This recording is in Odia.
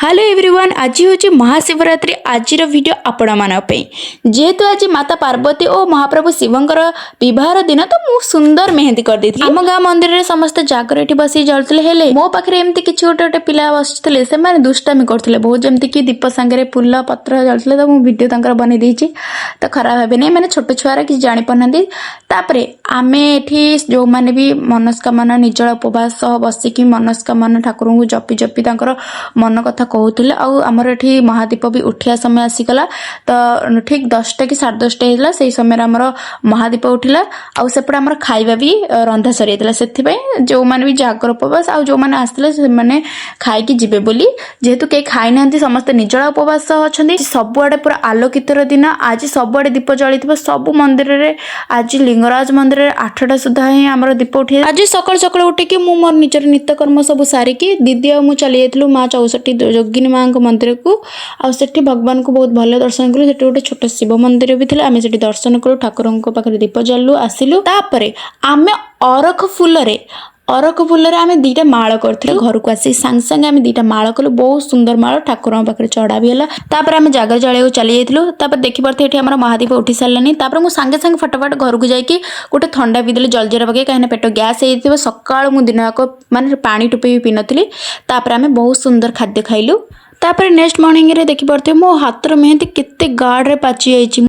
ହ୍ୟାଲୋ ଏଭ୍ରିୱାନ୍, ଆଜି ହେଉଛି ମହାଶିବରାତ୍ରି। ଆଜିର ଭିଡ଼ିଓ ଆପଣମାନଙ୍କ ପାଇଁ। ଯେହେତୁ ଆଜି ମାତା ପାର୍ବତୀ ଓ ମହାପ୍ରଭୁ ଶିବଙ୍କର ବିବାହର ଦିନ, ତ ମୁଁ ସୁନ୍ଦର ମେହେନ୍ଦି କରିଦେଇଥିଲି। ଆମ ଗାଁ ମନ୍ଦିରରେ ସମସ୍ତେ ଜାଗର ଏଠି ବସିକି ଜଳୁଥିଲେ। ହେଲେ ମୋ ପାଖରେ ଏମିତି କିଛି ଗୋଟେ ଗୋଟେ ପିଲା ବସିଥିଲେ, ସେମାନେ ଦୁଷ୍ଟାମି କରୁଥିଲେ ବହୁତ। ଯେମିତିକି ଦୀପ ସାଙ୍ଗରେ ଫୁଲ ପତ୍ର ଜଳୁଥିଲେ, ତ ମୁଁ ଭିଡ଼ିଓ ତାଙ୍କର ବନେଇ ଦେଇଛି, ତ ଖରାପ ଭାବେନି। ମାନେ ଛୋଟ ଛୁଆର କିଛି ଜାଣିପାରୁନାହାନ୍ତି। ତାପରେ ଆମେ ଏଠି ଯୋଉମାନେ ବି ମନସ୍କାମନା, ନିର୍ଜଳ ଉପବାସ ସହ ବସିକି ମନସ୍କାମନା ଠାକୁରଙ୍କୁ ଜପି ଜପି ତାଙ୍କର ମନ କଥା କହୁଥିଲେ। ଆଉ ଆମର ଏଠି ମହାଦୀପ ବି ଉଠିବା ସମୟ ଆସିଗଲା। ତ ଠିକ 10ଟା କି 10:30 ହେଇଥିଲା, ସେଇ ସମୟରେ ଆମର ମହାଦୀପ ଉଠିଲା। ଆଉ ସେପଟେ ଆମର ଖାଇବା ବି ରନ୍ଧା ସରିଯାଇଥିଲା। ସେଥିପାଇଁ ଯୋଉମାନେ ବି ଜାଗର ଉପବାସ ଆଉ ଯୋଉମାନେ ଆସିଥିଲେ, ସେମାନେ ଖାଇକି ଯିବେ ବୋଲି, ଯେହେତୁ କେହି ଖାଇନାହାନ୍ତି, ସମସ୍ତେ ନିର୍ଜଳା ଉପବାସ ଅଛନ୍ତି। ସବୁଆଡେ ପୁରା ଆଲୋକିତର ଦିନ ଆଜି। ସବୁଆଡେ ଦୀପ ଜଳିଥିବ ସବୁ ମନ୍ଦିରରେ। ଆଜି ଲିଙ୍ଗରାଜ ମନ୍ଦିରରେ 8ଟା ସୁଦ୍ଧା ହିଁ ଆମର ଦୀପ ଉଠି। ଆଜି ସକାଳୁ ସକାଳୁ ଉଠିକି ମୁଁ ମୋର ନିଜର ନିତ୍ୟକର୍ମ ସବୁ ସାରିକି ଦିଦି ଆଉ ମୁଁ ଚାଲି ଯାଇଥିଲୁ ମା 64 ଯୋଗିନୀ ମାଙ୍କ ମନ୍ଦିରକୁ। ଆଉ ସେଠି ଭଗବାନଙ୍କୁ ବହୁତ ଭଲ ଦର୍ଶନ କଲୁ। ସେଠି ଗୋଟେ ଛୋଟ ଶିବ ମନ୍ଦିର ବି ଥିଲା। ଆମେ ସେଠି ଦର୍ଶନ କଲୁ, ଠାକୁରଙ୍କ ପାଖରେ ଦୀପ ଜାଳିଲୁ, ଆସିଲୁ। ତାପରେ ଆମେ ଅରଖ ଫୁଲରେ ଆମେ ଦିଟା ମାଳ କରିଥିଲୁ। ଘରକୁ ଆସି ସାଙ୍ଗେ ସାଙ୍ଗେ ଆମେ ଦିଟା ମାଳ କଲୁ। ବହୁତ ସୁନ୍ଦର ମାଳ, ଠାକୁରଙ୍କ ପାଖରେ ଚଢା ବି ହେଲା। ତାପରେ ଆମେ ଜାଗର ଜାଳିବାକୁ ଚାଲି ଯାଇଥିଲୁ। ତାପରେ ଦେଖିପାରୁଥିବେ, ଏଠି ଆମର ମହାଦୀପ ଉଠି ସାରିଲାଣି। ତାପରେ ମୁଁ ସାଙ୍ଗେ ସାଙ୍ଗେ ଫଟାଫଟ ଘରକୁ ଯାଇକି ଗୋଟେ ଥଣ୍ଡା ପିଇଦେଲି ଜଲଜିରା ପକେଇ, କାହିଁକିନା ପେଟ ଗ୍ୟାସ୍ ହେଇଯାଇଥିବ। ସକାଳୁ ମୁଁ ଦିନ ଯାକ ମାନେ ପାଣି ଟୋପେ ବି ପିଇନଥିଲି। ତାପରେ ଆମେ ବହୁତ ସୁନ୍ଦର ଖାଦ୍ୟ ଖାଇଲୁ। ତାପରେ ନେକ୍ସଟ ମର୍ଣ୍ଣିଂରେ ଦେଖିପାରୁଥିବେ, ମୋ ହାତର ମେହେନ୍ଦି କେତେ ଗାଢ଼ରେ ପାଚି ଯାଇଛି।